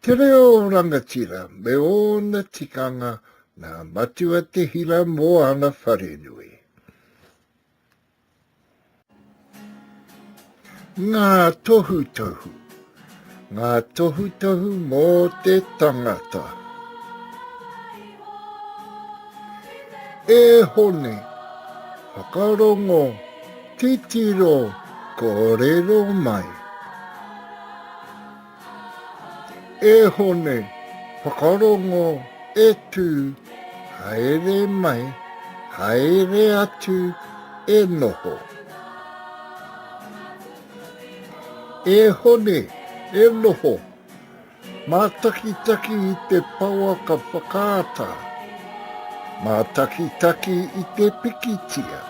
Te reo rangatira me ōna tikanga nā Matua Te Hira Moana Wharenui. Ngā tohutohu. Ngā tohutohu mō te tangata. E Hone, whakarongo, titiro, kōrero mai. E Hone, whakarongo, e tū, haere mai, haere atu, e noho. E Hone, e noho, Mātakitaki i te pouaka whakaata. Mātakitaki i te pikitia.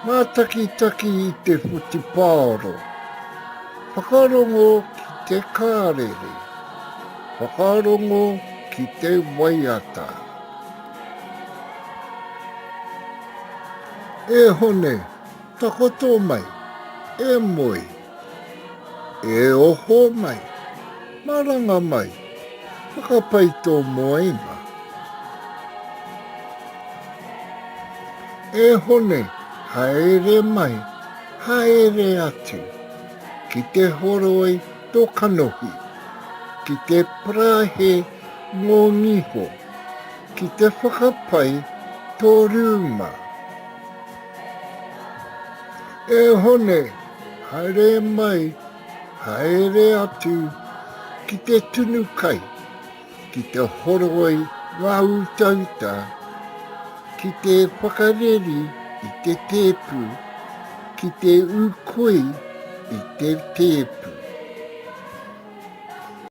Mātakitaki i te whutupaoro. Whakarongo ki te kārere. Whakarongo ki te waiata. E Hone, takoto mai, e moe. E oho mai, maranga mai, whakapai tō moenga. E Hone, haere mai, haere atu, ki te horoi tō kanohi, ki te parahe ngō niho, ki te whakapai tō rūma. E Hone, haere mai, haere atu ki te tunu kai, ki te horoi ngā utauta, ki te whakareri i te tēpu, ki te ūkoi i te tēpu.